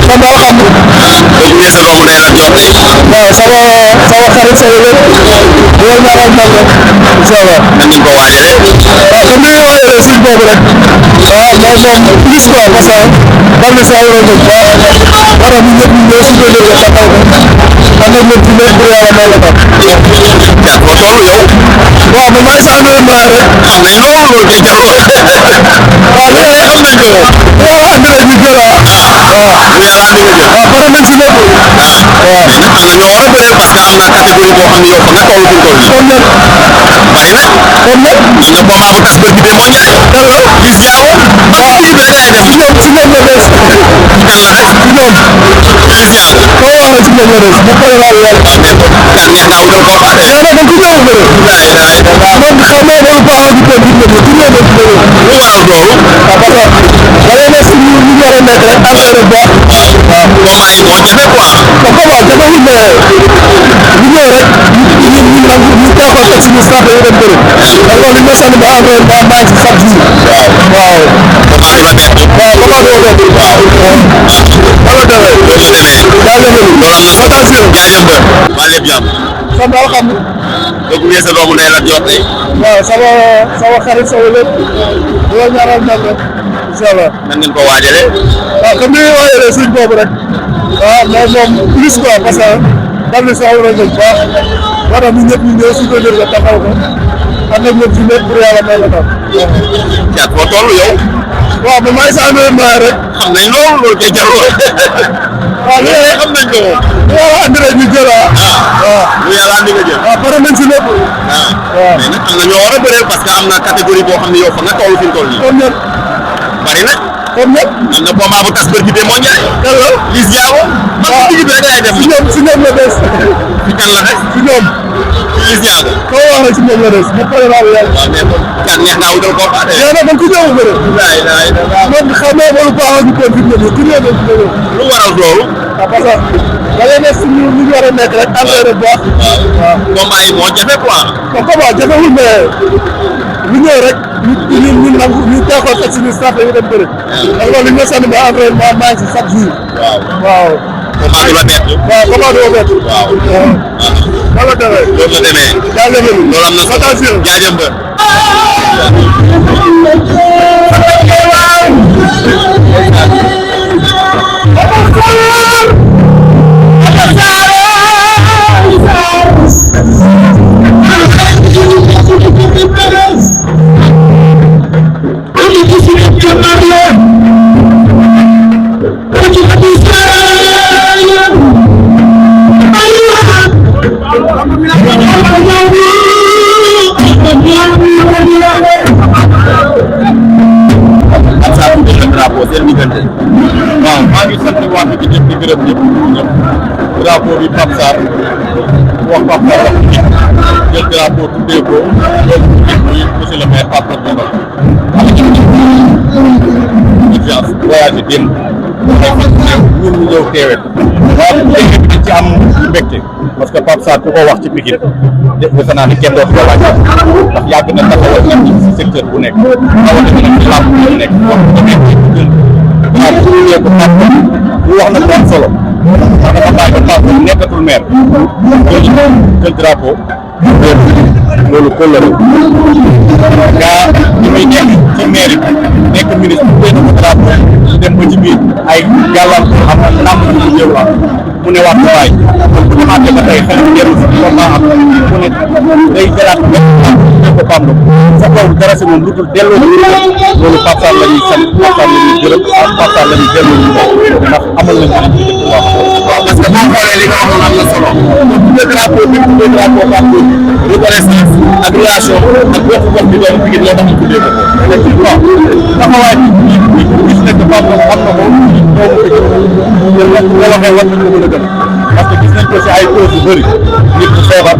kon daal xam nga. boo gisee sa doomu day la jot tey. waaw sama xarit sama lépp loolu ñaanal ndam rek incha allah. nan ngeen ko waajalee. waaw comme ni ñu waajalee suñ boobu rek. waaw moom plus quoi parce que bal na saa waroon nañ waaw war na ñu ñëpp ñu ñëw suñu bële ba taxaw ko ànd ak ñoom ci lépp pour yàlla may la tam. Thiat foo toll yow. waaw man maa ngi saa entraînement rek. xam nañ loolu loolu kay jarul. waaw li nga xam nañ ko. li nga wax entraîné ñu jël waaw. lu yàlla andi nga jël. waaw pare nañ si lépp. waaw mais nag am na ñoo war a bëreel parce que am na catégorie boo xam ne yow fa nga toll fi mu toll nii. comme nag. bari na. comme nag. am na combat bu tas ba ci démb Ndiaye. dara la. Liss Ndiago. ba mu kii bi rek ay def. si ñoom la des. kan la des. si ñoom. Liss Ndiago. koo wax la si ñoom la des. bu pare laa yàlla. waaw mais kon kan neex naa wutal combat de. yow nag man ku ñëw bëre. man xam naa loolu baax na ci kër gi ku ñëw bëre. lu waral loolu. waaw parce que da ngay nekk si ñu war a nekk rek entraîné bu baax. waaw combat yi moo jafe quoi. waaw comment dafay ñu ñëw rek ñu teekoo teg suñu staff yi dem bëri. parce que li ñu sant ba entraîné ba maa ngi si chaque jour. waaw. combat du la bett. waaw comment du la bett. waaw. wala demee. loolu la demee. jaajëfal. loolu am na solo. jaajëf ba. maa lépp jàmm. sant alhamdulilah. boo gisee sa doomu day la jot tey. waaw sama xarit sama lépp loolu ñaanal ndam rek incha allah. nan ngeen ko waajalee. waaw comme ni ñu waajalee suñ boobu rek. waaw mais moom plus quoi parce que dal na saa waroon nañ baax war na ñu ñëpp ñu ñëw suñu ko taxaw ko ànd ak ñoom ci lépp pour yàlla may la tam. Thiat foo toll yow. waaw man maa ngi saa entraînement rek. xam nañ loolu loolu kay jarul. waaw li nga xam nañ ko moom. li nga wax entraîné ñu jël waaw. lu yàlla andi nga jël. waaw pare nañ si lépp. waaw mais nag am na ñoo war a bëreel parce que am na catégorie boo xam ne yow fa nga toll fi mu toll nii. comme ñëpp. bari na. comme ñëpp. am na combat bu tas bër gi démb Ndiaye. kan la. Liss Ndiago. ba mu digg bi rek ay def. si ñoom la des. fi kan la des. si ñoom. Liss Ndiago. koo wax rek si ñoom la des bu pare laa yàlla. waaw mais kon Thiat neex naa wutal combat de. yow nag man ku ñëw bëre. man xam naa loolu baaxul ñu ko fi mu ne ku ñëw bëre. lu waral loolu. waaw parce que da ngay nekk si ñu war a nekk rek entraîné bu baax. waaw combat yi moo jafe quoi. kon comment jafewul mais lu ñëw rek ñu nangu ñu teekoo teg suñu staff yi dem bëri. parce que li ñu sant ba entraînement maa ngi si chaque jour. waaw. combat du la bett. waaw comment du la bett. waaw. wala demee. loolu la demee. jaajëf loolu am na solo jaajëf ba. waaw maa ngi sant waa fi ñëpp di gërëm ñëpp drapeau bi Pape Sarr wax Pape Sarr wax jël drapeau tuddee ko loolu muy monsieur le maire Pape Sarr urgence voyagé démb ñun ñu ñëw teewee waaw teewee bi dañ ci am mbégte parce que Pape Sarr ku ko wax ci Pikine defe naa ne kenn dootu ko laaj ndax yàgg na taxawal nit ñi si secteur bu nekk rawatina nag ci làmb bu nekk wax ko nekk waaw bu ñu ñëwee ko Pape ñu wax na lu am solo ndax dafa bàyyi ba Pape nekkatul maire jël drapeau loolu kóllëre gaa ñi muy nekk ci maire bi nekk ministre bu benn ko drapeau dem ba ci biir ay gàllankoor am na làmb ji mu ñëw am mu ne waat waay kon bu demaatee ba tey xel dellu si combat am mu ne day jëlaat benn ko Pape Ndong soxlawul dara si moom lu dul delloo loolu Pape Sarr la ñuy sant Pape Sarr la ñuy gërëm Pape Sarr la ñuy delloo ñu ndax amal nañu ko ci dëkk waaw parce que boo xoolee li nga waxoon am na solo. tuddee drapeau bi tuddee drapeau Pape Ndong reconnaissance ak relation ak bokk gox bi doon Pikine moo tax ñu tuddee ko effectivement taxawaay bi gis nekk Pape Ndong am na ko doomu Pikine te nga waxee war nañ ko mën a gëm parce que gis nañ ko si ay cause yu bëri nit bu feebar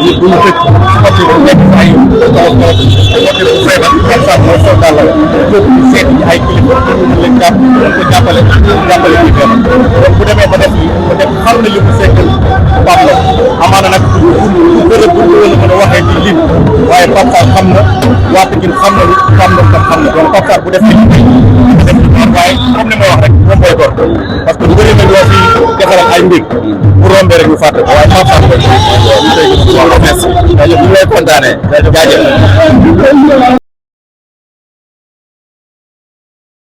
nit bu ñu tëj côté bu nekk si ay côté bu feebar Pape Sarr mooy soldat la foofu ñu seet ci ay kilifa ñu leen jàpp ko jàppale ci feebar donc bu demee ba def li ba def xam na li mu sekkal Pape Ndong amaana nag bërëb bu ñu mën a waxee ci lim waaye Pape Sarr xam na waa Pikine xam na lu Pape Ndong tam xam na donc Pape Sarr bu def li def waaye comme ni ma wax rek moom mooy góor parce que bëri na ñoo fi defaral ay mbir bu rombee rek ñu fàtte ko waaye Pape Sarr merci jaajëf ñu lay kontaanee jaajëf